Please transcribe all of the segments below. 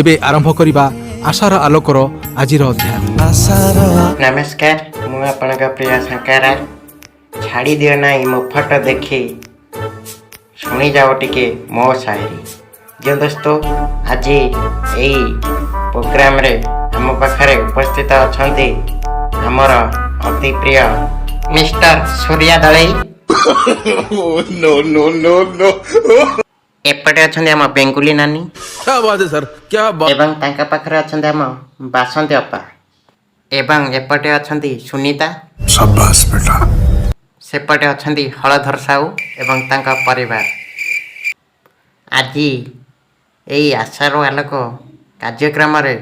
ଏବେ ଆରମ୍ଭ କରିବା ଆଶାର ଆଲୋକର ଆଜିର ଅଧ୍ୟାୟ। ନମସ୍କାର, ମୁଁ ଆପଣଙ୍କ ପ୍ରିୟ ଶଙ୍କରା। ଛାଡ଼ିଦିଅ ନାହିଁ ମୋ ଫଟୋ ଦେଖି, ଶୁଣିଯାଅ ଟିକେ ମୋ ସାଇରୀ। ଯେଉଁ ଦୋସ୍ତ, ଆଜି ଏଇ ପ୍ରୋଗ୍ରାମରେ ଆମ ପାଖରେ ଉପସ୍ଥିତ ଅଛନ୍ତି ଆମର ଅତି ପ୍ରିୟ mister Surya Dalei. No, no, no, no. ଏପଟେ ଅଛନ୍ତି ଆମ ବେଙ୍ଗୁଲି ନାନୀ। क्या बात है सर, क्या बात! ଏବଂ ତାଙ୍କ ପାଖରେ ଅଛନ୍ତି ଆମ ବାସନ୍ତୀ ଅପା ଏବଂ ଏପଟେ ଅଛନ୍ତି ସୁନିତା। शाबाश बेटा। ସେପଟେ ଅଛନ୍ତି ହଳଧର ସାହୁ ଏବଂ ତାଙ୍କ ପରିବାର। ଆଜି ଏଇ ଆଶାର ଆଲୋକ କାର୍ଯ୍ୟକ୍ରମରେ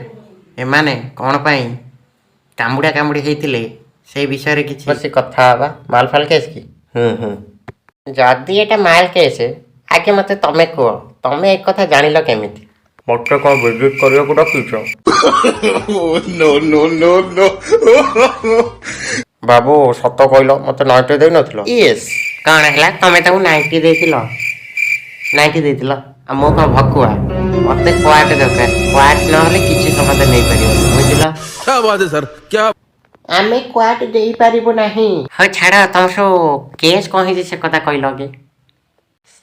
ଏମାନେ କ'ଣ ପାଇଁ କାମୁଡ଼ା କାମୁଡ଼ି ହେଇଥିଲେ, ସେଇ ବିଷୟରେ କିଛି ବସି କଥା ହେବା। ମାଲ ଫାଲ କେସ୍ କି? ହୁଁ, ଯଦି ଏଇଟା ମାଲ କେସ୍, ଆଗେ ମୋତେ ତମେ କୁହ, ତମେ ଏ କଥା ଜାଣିଲ କେମିତି? ମତେ କଣ ଭିଜିଟ୍ କରିବାକୁ ଡାକିଛ? No, no, no, no. ବାବୁ, ସତ କହିଲ, ମତେ ନାଇଟି ଦେଇନଥିଲ? ଇଏସ୍, କ'ଣ ହେଲା? ତମେ ତାକୁ ନାଇଟି ଦେଇଥିଲ? ନାଇଟି ଦେଇଥିଲ? ଆଉ ମୁଁ କ'ଣ ଭକୁଆ? ମତେ କ୍ୱାଟ ଦରକାର। କ୍ୱାଟ ନହେଲେ କିଛି ସମାଧାନ ନେଇପାରିବନି, ବୁଝିଲ? क्या बात है सर, क्या! ଆମେ କ୍ୱାଟ ଦେଇପାରିବୁ ନାହିଁ। ହଉ ଛାଡ଼, ତମ ସବୁ କେସ୍ କ'ଣ ହେଇଛି ସେ କଥା କହିଲ କି?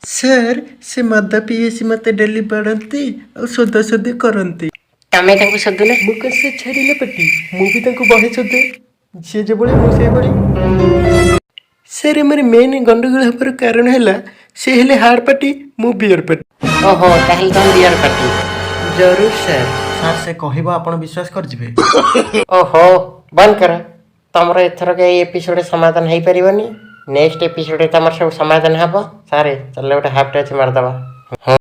ସାର୍, ସେ ମଦ ପିଇ ଆସି ମୋତେ ଡେଲି ବାଡ଼ାନ୍ତି ଆଉ ଶୋଧା ଶୋଧି କରନ୍ତି। ତମେ ତାଙ୍କୁ ଶୋଧୁନ? ମୁଁ କ'ଣ ସେ ଛାଡ଼ିଲେ ପାଟି? ମୁଁ ବି ତାଙ୍କୁ ବହେ ଶୋଧେ। ଯିଏ ଯେଭଳି ମୁଁ ସେଇଭଳି। ସାର୍, ଆମର ମେନ୍ ଗଣ୍ଡଗୋଳ ହେବାର କାରଣ ହେଲା, ସେ ହେଲେ ହାର୍ଡ଼ ପାର୍ଟି, ମୁଁ ବିୟର ପାର୍ଟି। ଓହୋ, ତାହେଲେ ତମ ବିୟର ପାର୍ଟି। ଜରୁର ସାର୍। ସାର୍, ସେ କହିବ ଆପଣ ବିଶ୍ୱାସ କରିଯିବେ। ଓହୋ, ବନ୍ଦ କର। ତମର ଏଥରକ ଏଇ ଏପିସୋଡ଼ ସମାଧାନ ହେଇପାରିବନି। ନେକ୍ସଟ ଏପିସୋଡ଼ରେ ତମର ସବୁ ସମାଧାନ ହବ। ସାର୍, ଚାଲ, ଗୋଟେ ହାଫ୍ଟେ ଅଛି, ମାରିଦବା।